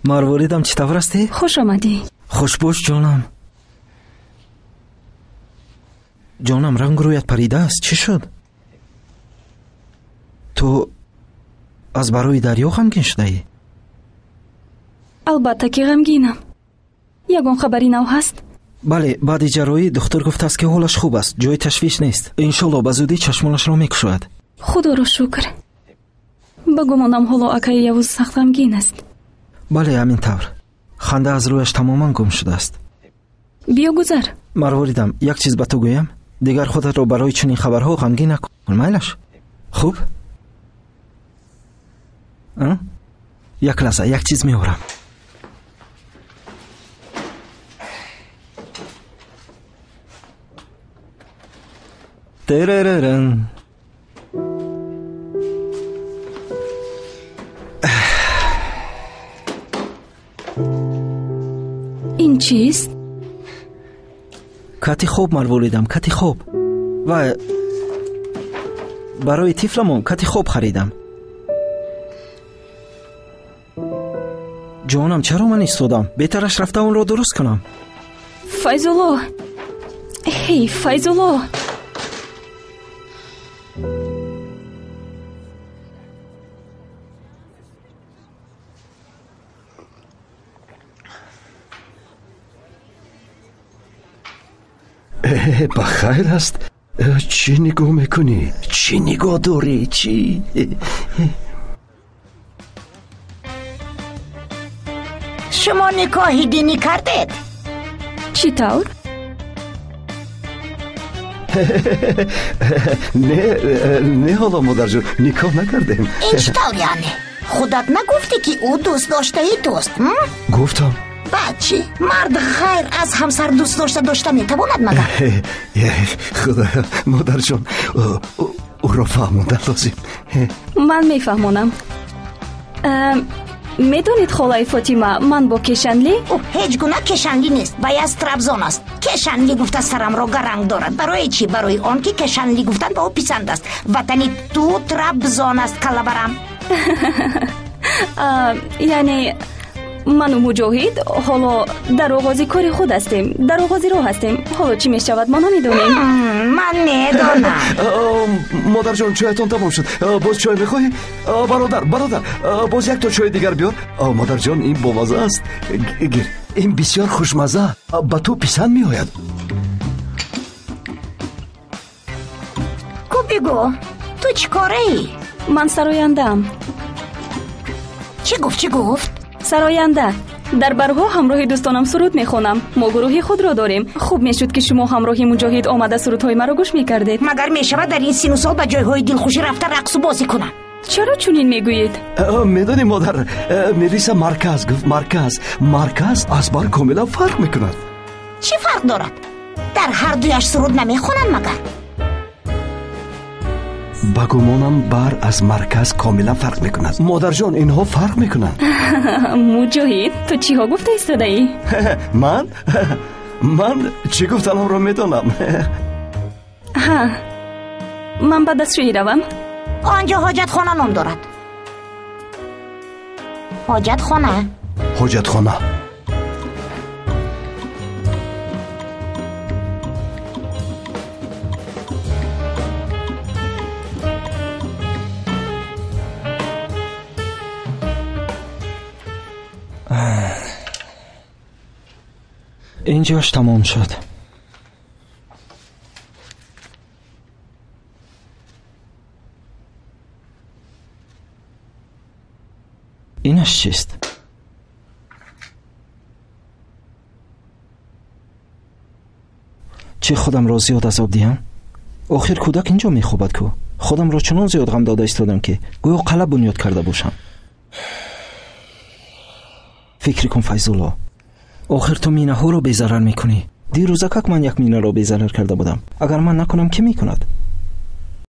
Марворидам, чӣ тавр ҳастӣ? Хуш омадӣ. Хуш бош, ҷонам. Ҷонам, рангу рӯят парида аст. Чӣ шуд? Ту аз барои дарё ғамгин шудаӣ? Албатта ки ғамгинам. Ягон хабари нав ҳаст? Бале, баъди ҷарроҳӣ духтур гуфтааст, ки ҳолаш хуб аст, ҷои ташвиш нест. Иншолло ба зудӣ чашмонашро мекушояд. Худоро шукр. Ба гумонам ҳоло акаи Явуз сахт ғамгин аст. Бале, ҳамин тавр. Ханда аз рӯяш тамоман гум шудааст. Биё гузар. Марворидам, як чиз ба ту гӯям. Дигар худатро барои чунин хабарҳо ғамгин накун, майлаш? Хуб? Як лаҳза, як чиз меорам. Тереререн. Ин чист? Кати хоб, Марворидам, кати хоб. Ва барои тифламон кати хоб харидам. Ҷонам, чаро ман истодам? Беҳтараш рафта онро дуруст кунам. Файзулло! Ҳей, Файзулло! Ба хайр аст? Чӣ нигоҳ мекунӣ? Чӣ нигоҳ дорӣ? Чӣ? Шумо никоҳи динӣ кардед? Чӣ тавр? Не, не, ҳоло модарҷон, никоҳ накардем. Ин чӣ тавр яъне? Худат нагуфтӣ, ки ӯ дӯст доштаи туст? Гуфтам. Баъд чӣ? Мард ғайр аз ҳамсар дӯст дошта дошта метавонад магар? Худоё, модарҷон, ӯро фаҳмондан лозим. Ман мефаҳмонам. Медонед, холаи Фотима, ман бо Кешанли? Ӯ ҳеҷ гуна Кешанли нест, вай аз Трабзон аст. Кешанли гуфта сарамро гаранг дорад. Барои чӣ? Барои он ки Кешанли гуфтан ба ӯ писанд аст. Ватани ту Трабзон аст, каллабарам. Яъне ману Муҷоҳид ҳоло дар оғози кори худ ҳастем, дар оғози роҳ ҳастем. Ҳоло чӣ мешавад, мо намедонем. Ман медонам. Модарҷон, чоятон тамом шуд. Боз чой мехоҳӣ? Бародар, бародар, боз якто чои дигар биёр. Модарҷон, ин бомаза аст. Гир, ин бисёр хушмаза, ба ту писанд меояд. Ку бигӯ, ту чӣ кораӣ? Ман сарояндаам. Чӣ гуфт, чӣ гуфт? Сароянда. Дар барҳо ҳамроҳи дӯстонам суруд мехонам. Мо гурӯҳи худро дорем. Хуб мешуд, ки шумо ҳамроҳи Муҷоҳид омада сурудҳои маро гӯш мекардед. Магар мешавад дар ин сину сол ба ҷойҳои дилхушӣ рафта рақсу бозӣ кунам? Чаро чунин мегӯед? Медонӣ, модар, Мелиса марказ гуфт. Марказ, марказ аз бар комилан фарқ мекунад. Чӣ фарқ дорад? Дар ҳар дуяш суруд намехонанд магар? Ба гумонам, бар аз марказ комилан фарқ мекунад. Модарҷон, инҳо фарқ мекунанд. Муҷоҳид, ту чиҳо гуфта истодаӣ? Ман? Ман чӣ гуфтанамро медонам. Ҳа, ман ба дастшӯӣ равам. Он ҷо ҳоҷатхона ном дорад. Ҳоҷатхона. Ҳоҷатхона. Ин ҷош тамом шуд. Инаш чист? Чӣ худамро зиёд азоб диҳам? Охир кӯдак инҷо мехобад ку. Худамро чунон зиёд ғам дода истодам, ки гӯё қалъа бунёд карда бошам. Фикр кун, Файзулло, охир ту минаҳоро безарар мекунӣ. Дирӯзакак ман як минаро безарар карда будам. Агар ман накунам, кӣ мекунад?